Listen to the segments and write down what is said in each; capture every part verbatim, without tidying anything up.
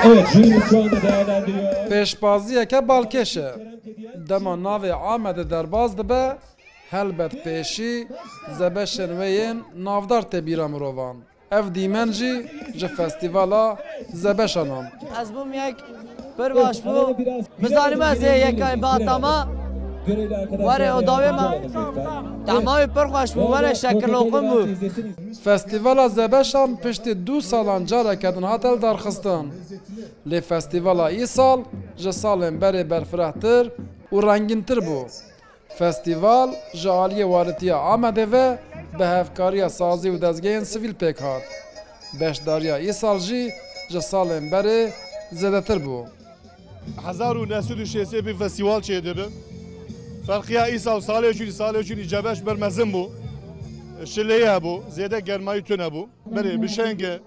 Evet, jürimiz şu anda değerlendiriyor. Pêşbaziyeke balkêş e. Dema navê Amedê derbas dibe, helbet pêşî zebeşên wê yên navdar tê bîra mirovan. Ev dîmen jî ji festîvala zebeşan an. Ez bûm yek pir baş bû. Min zanîbû ez ê yekayê bihatama were û dawê me. Tehma wî pir xweş bû, were şekirloqin bû. Festîvala zebeşan piştî du salan careke din hat hildarxistin. Lê festîvala îsal ji salên berê berfirehtir û rengîntir bû. Festîval ji aliyê Walîtiya Amedê ve bi hevkariya sazî û dezgehên sivîl pêk hat. Beşdariya îsal jî ji salên berê zêdetir bû. Hezar û neh sed û şêst ê bî festîval çêdibe. Ferqiya îsal salê çûnî, salê çûnî cebeş ber mezin bû. Şileyê hebû, zêde germayî tune bû. Berê bi şenge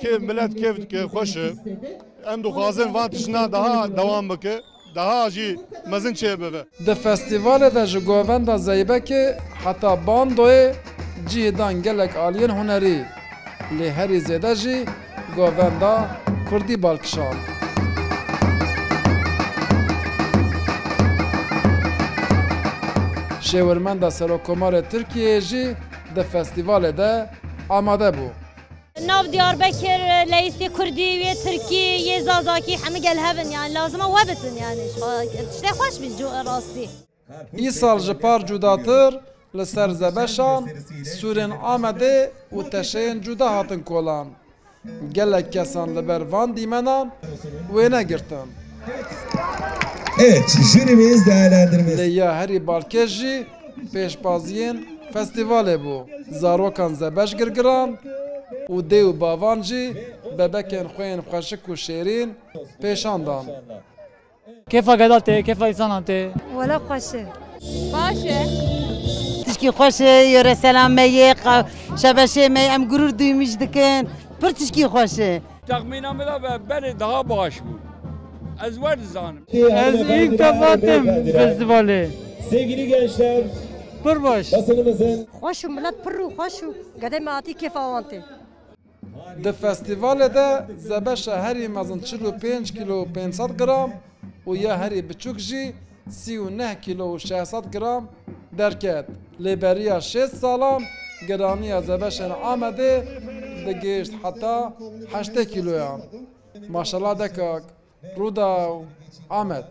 kêf, milet kêf dike, xweş e. Em dixwazin van tiştna daha dewam bike, daha jî mezin çêbibe. Di festîvalê de ji govenda Zeybekê heta Bandoyê cihê dan gelek aliyên hunerî, lê herî zêde jî govenda kurdî bal kişand. Şêwirmenda Serokkomarê Tirkiyeyê jî di festîvalê de amade bû. Nav Diyarbekir, leyîstê kurdî, yê tirkî, yê zazakî, hemî gel hev in, yani lazim e we bitin, yani. Tiştê xweş bî, cu-, rastî. Îsal ji par cudatir li ser zebeşan, sûrên Amedê û teşeyên cuda hatin kolan. Gelek kesan li ber van dîmenan wêne girtin. Evet, jürimiz değerlendirmesi. Lê ya herî balkêş jî pêşbaziyên festîvalê bû. Zarokan zebeş girgiran û dê û bavan jî bebekên xwe yên xweşik û şêrîn pêşan dan. Kêfa geda tê, kêfa însanan tê. Wela xweş e. Baş e. Tişkî xweş e, yöresela me yê, qa-, şebeşê me, em gurur duymîş dikin. Pir tişkî xweş e. Texmîna min de be-, berê daha baş bû. Ez wer dizanim. Ez ilk defa têm festîvalê. Sevgili gençler, pir baş. Basınımızın Xweş û milet pir û xweş û gedê me hatî kêfa wan tê. Di festîvalê de zebeşa herî mezin çil û pênc kîlo û pênc sed gram û ya herî biçûk jî sî û neh kîlo û şeş sed gram derket. Lê beriya şêst salan giraniya zebeşên Amedê digihişt heta heştê kîloyan. Maşallah de kak, Rûdaw, Amed.